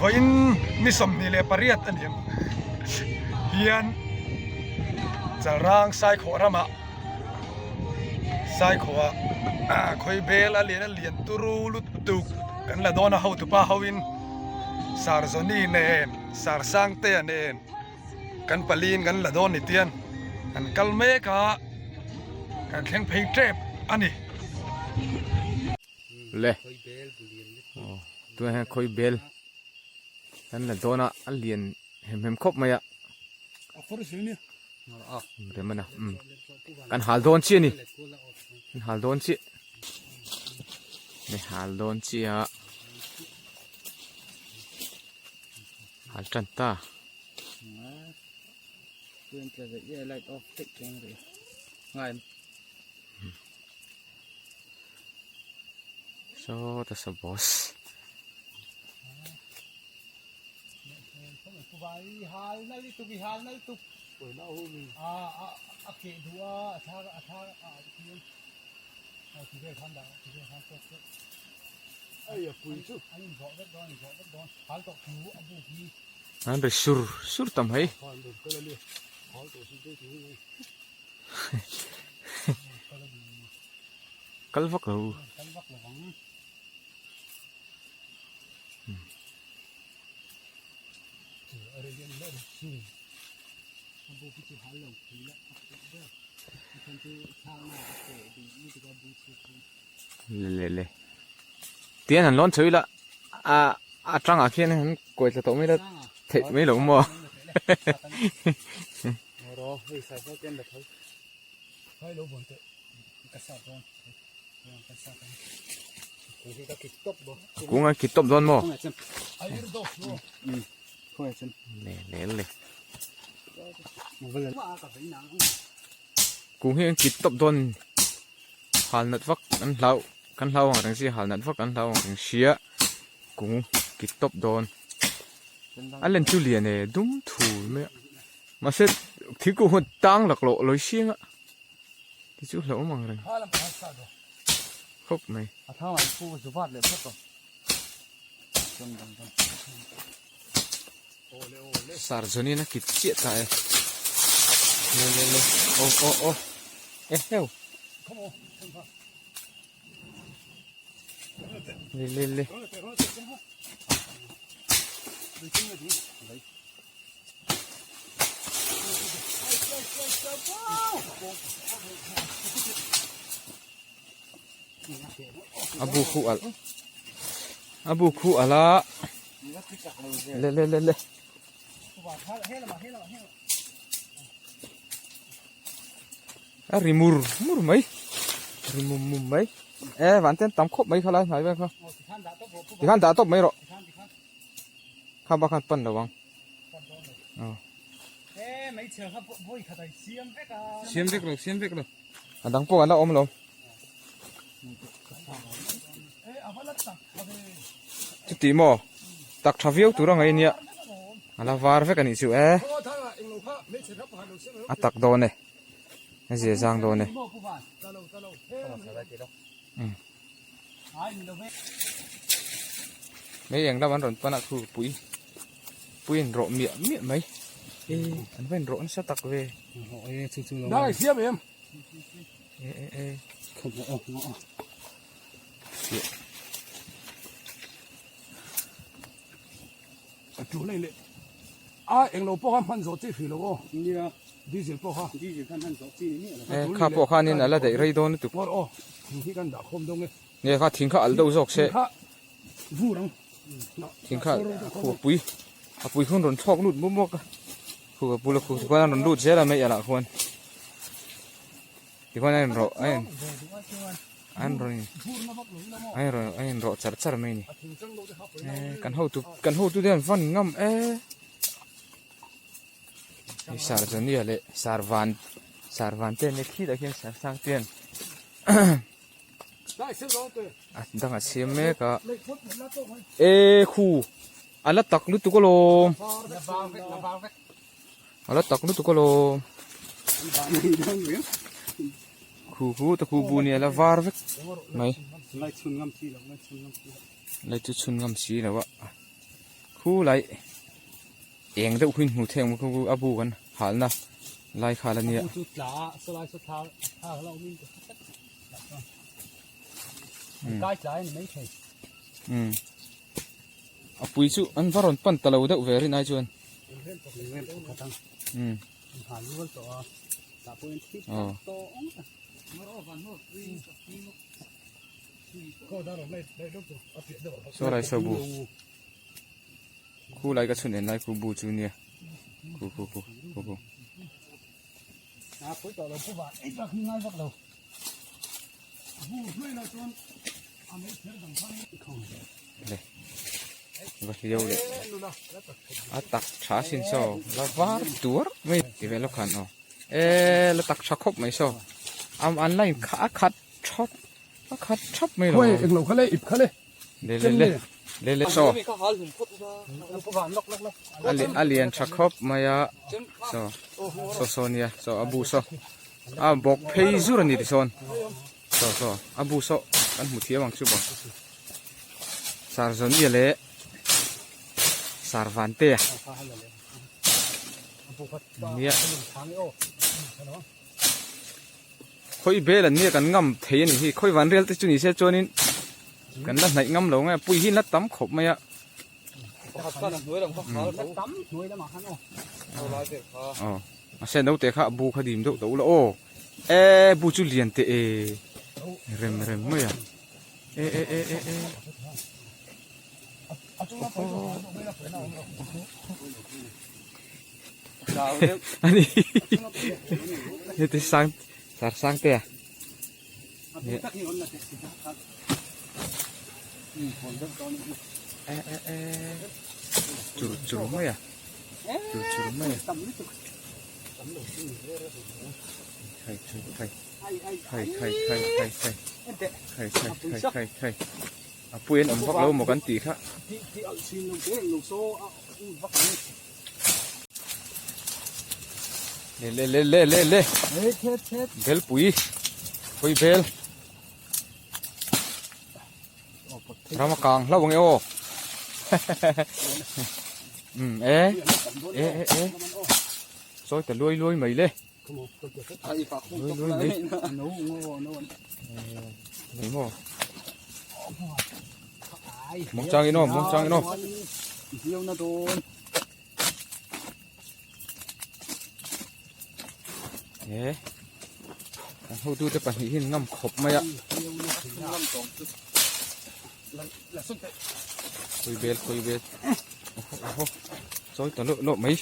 Vawiin ni 28 a ni ang hian Chalrang Saikhawh ramah Saikhawhah khawibel a lian a lian turu lutuk kan la dawn a hotupa hoin Sarzawni nen Sarsangtea nen kan paliin kan la dawn ni tian kan kal mek a kan thleng phei tep a ni. Le aw tunah hian khawi bel kan la dawn a a lian hem hem khawp mai a rem a na umm kan hal dawn chiah a ni kan hal dawn chiah ni hal dawn chiah a hal tan ta. Saw ta sa boss. An ri sur sur ta mai. Kal vak lo. Le le le. Tian han lawn chho ila a a tangah khian han kuai thla tawh mai la theih mai lo maw. A kung a kit tawp dawn maw? Le le le. Kung hi an kit tawp dawn hal nat vak an hlau kan hlau ang reng si hal nat vak an hlau ang reng sia kung kit tawp dawn a len chu lian e dum thur mai a mahse thingkung huan tang laklawh lawi siang a. Ti chu hlauhawm ang reng khawp mai. Sar zawnin a kit chiah ta e. Le le le aw aw aw e heu. Le le le. A bu khu alh a bu khu alh a le le le le a ri mur mur mai ri mum mum mai e van ten tam khawp mai khalai hnai vel kha tikhan dah tawp mai rawh. Kha bak khan pan lo ang. Siam vek lo, siam vek lo. A dang pawh an la awm lo. Chuti maw? Tak tha viau tur a ngaih nia. A la var vek a nih chu e. A tak dawn e. A zia zang dawn e. Mei eng lam an rawn pan a khu pui pui in rawh miah miah mai e an va in rawh nasa tak ve Dai siam em e e e A tu lei le a eng lo pawh kha hman zawh chi hrih lo aw nia diesel pawh kha diesel khan hman zawh chi ni miah lo e kha pawh khanin a la daih rei dawn lutuk aw aw thing hi kan dah khawm dawn e nge kha thing kha al deuh zawk se thing kha vur ang thing kha khu a pui a pui khan rawn thlawk lut mup mup a khu a bula khu khuan a rawn lut zel a mai alah khuan tikhuan a inrawh a in an rawn a in rawn a inrawh char char mai a ni kan hotu kan hotu te an van ngam e hei sar zania leh sar van sar van te an ni khitah khian sar sang te an a dang a siam mek a e khu a la tak lutuk alawm a la tak lutuk alawm khu khu ta khu bu nia la var vek mai lai chu chhun ngam si lo a. Khu lai eng deuh khuin hmuh theih ang khu a bu kan halna lai khal a nia. A pui chu an va rawn pan ta lo deuh ve rin ai chuan. Saw lai saw bu khu lai ka chhun en lai khu bu chu nia khu khu khu khu khu le va hliau leh a tak tha sin saw la var tuar mai ti vel lawk khan aw e la tak tha khawp mai saw am an la in a khat thap a khat thap mai lo khuai englo kha le ip kha le le le le le le saw a lian tha khawp mai a saw saw saw nia saw a bu saw a bawk phei zur a ni tisawn saw saw a bu saw kan hmu thiam ang chu bawk Sarzawnia leh Sarvantea Nia. Khawi bel an nia kan ngam thei a ni hi. Khawi van rial te chu ni se chuanin kan la hnaih ngam lo nge pui hi la tam khawp mai a. Aw a se naute kha a bu kha dim deuh tawh ula aw e bu chu lian teh e rem rem mai a e e e e e. Ani heti sang sar sang te a e e e chur chur mai a chur chur mai a khai khai khai khai khai khai khai khai khai khai khai khai khai A pui an awm vak lo maw kan tih kha. Le le le le le le bel pui pui bel rama kang hlau ang e aw um e e e e sawi ta luai luai mai le luai luai mai Nei maw Mong chang in aw mong chang in aw E kan hotute pahnih hi an ngam khawp mai a khawi bel khawi bel oho chawi ta lawh lawh mai.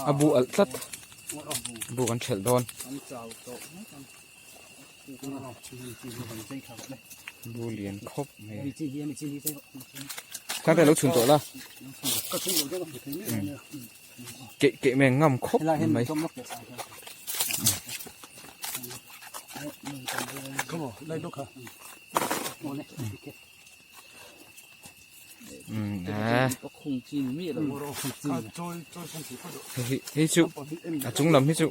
A bu alh tlat bu kan thelh dawn bu lian khawp mai khang te lo chhun tawh la keih keih mai ngam khawp mai. Hei chu a chung lam hi chu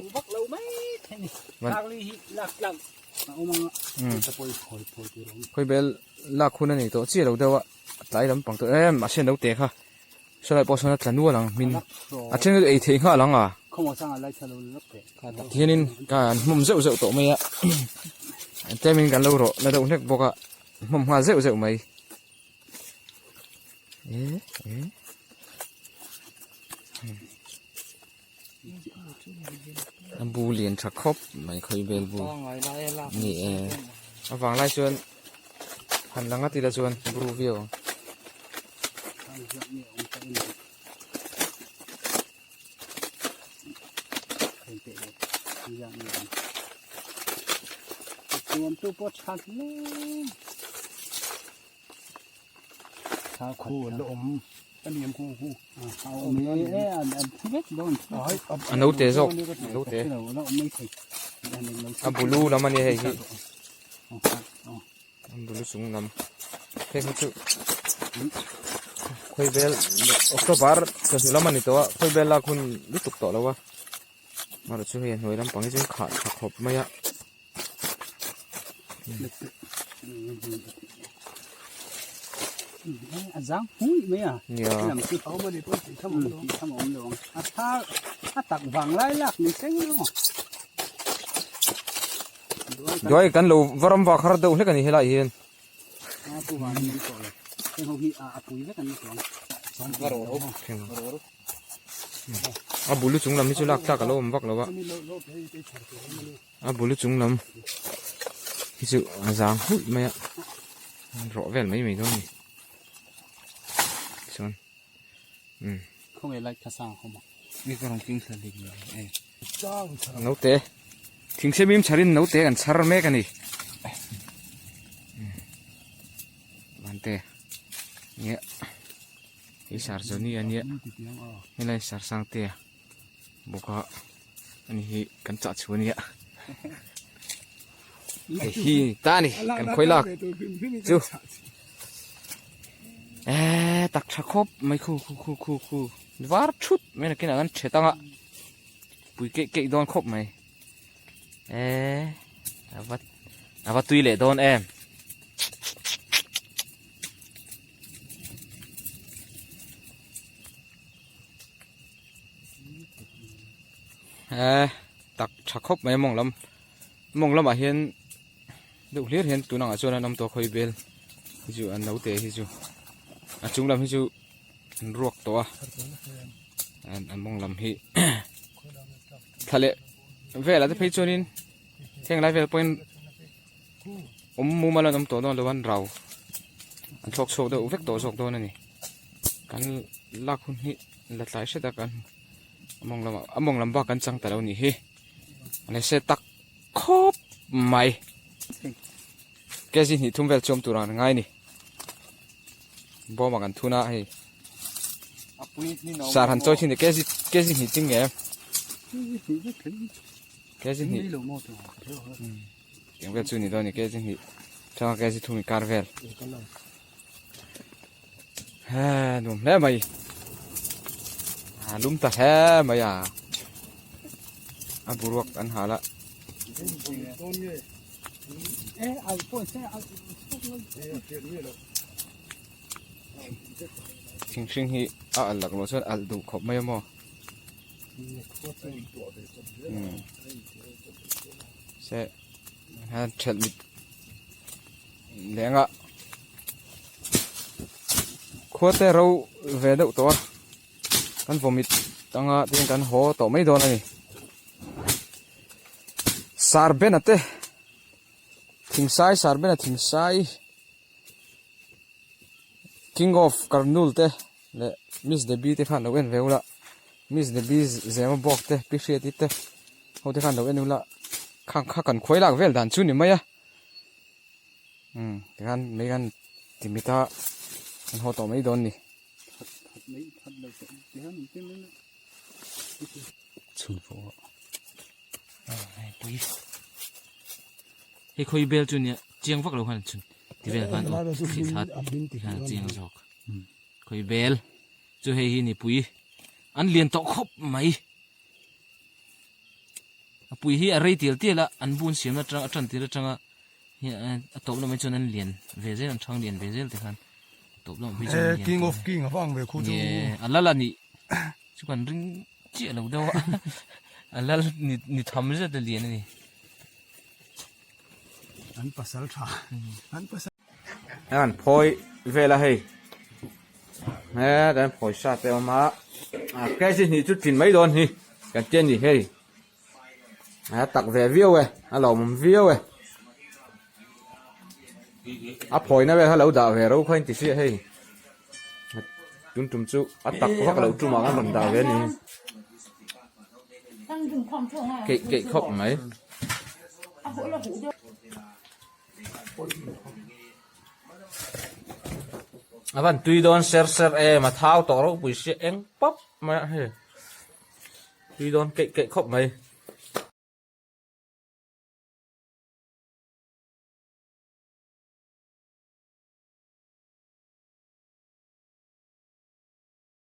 khawi bel lak hun a nei tawh chiah lo deuh a a tlai lampang tawh em a sen lo te kha sawlai pawh sawn a tla nual ang hmin a then chu ei theih nghal ang a tihianin kan hmawm zeuh zeuh tawh mai a tlemin kan lo rawh na deuh hlek bawk a. Hmawm nghal zeuh zeuh mai. Eh, eh. A bu lian tha khawp mai khawi bel bu. Ni e. A vang lai chuan han la ngat ila chuan bru viau ang. A naute zawk a naute a bulu lam a ni hei hi a bulu chung lam heng hi chu khawi vel october chawhnu lam a ni tawh a khawi vel lak hun lutuk tawh lo a amaherawhchu hei a hnuai lampang hi chu khah tha khawp mai a. A zang hmui mai a. Nia. Lam chu awm ani pawh tih tham awm lo. Tih tham awm lo ang. A tha a tak vang lai lak ni seng lo. Duai kan lo varam vak har deuh hlek a ni helai hian. A pu van ni tawh lo. Heng ho hi a pui vek an ni tawh ang. A bul chung lam hi chu lak tlak a lo awm vak lo a. A bul chung lam hi chu a zang hulh mai a. Rawh vel mai mai dawn a ni. Chuan umm. Khawnge light kha sang awm a. Naute thingsemim chharin naute kan chhar mek a ni. Vante nia hei sar Johnny a nia helai sar Sangtea bawk a ani hi kan chah chhu a nia hei hi ta a ni kan khawi lak chu eee tak tha khawp mai khu khu khu khu khu var thut mai nakinah kan thet anga pui keih keih dawn khawp mai. Eee a va a va tui leh dawn em. Eee tak tha khawp mai a mawng lam mawng lamah hian deuh hlir hian tun angah chuan an awm tawh khawi bel hi chu an naute hi chu a chung lam hi chu an ruak tawh a an mawng lam hi. Thla leh velah te phei chuanin heng lai vel pawhin awm mumal an awm tawh dawn lo an rau an thlawk chhuak deuh vek tawh zawk dawn a ni kan lak hun hi la tlai hret a kan a mawng lamah a mawng lam bak kan chang ta lo a nih hi a ni se tak khawp mai kg hnih thum vel chawm tur ang ngai a ni bawm ah kan thun a hei. Sar han chawi thin e kg kg hnih ching nge kg hnih tiang vel chu ni dawn ni kg hnih changa kg thum i kar vel he nuam hle mai a lum ta hle mai a a boruak an hal a Thing hring hi a alh lak loh chuan alh duh khawp mai a maw se hian thelh mit leng a khua te ro ve deuh tawh a kan vawmit anga tin kan haw tawh mai dawn a ni sarbena te thingsai sarbena thingsai. King of Karnul te leh Miss Debbie te khan lo en ve ula Miss Debbie Zema bawk te Pi Hriati te ho te khan lo en ula khang kha kan khuai lak vel dan chu ni mai a umm tikhan mai khan timit a kan haw tawh mai dawn ni. Hei khawi bel chu nia chiang vak lo khan chhun ti vel khan aw thli thla ti khan a chiang zawk khawi bel chu hei hi nipui an lian tawh khawp mai a pui hi a rei tial tial a an bun siamna atang a tan tir atanga a tawp lamah chuan an lian ve zel an thang lian ve zel te khan tawp lamah phei chuan an lian king of king a vang ve khu chu a lal a nih chu kan ring chiah lo deuh a a lal ni ni tham zet a lian a ni. An pasal tha an pasal an phawi vel a hei he kan phawi sa te awm a a cash hi chu tlin mai dawn hi kan ti a ni hei a tak ve viau e a lawmawm viau e a phawina vel kha lo dah ve ro kha in ti hria hei tun tum chu a tak vak loh tumah khan rawn dah ve a ni keih keih khawp mai. A van tui dawn ser ser em a thau tawh ropui sia eng pawp mai a hei tui dawn keih keih khawp mai.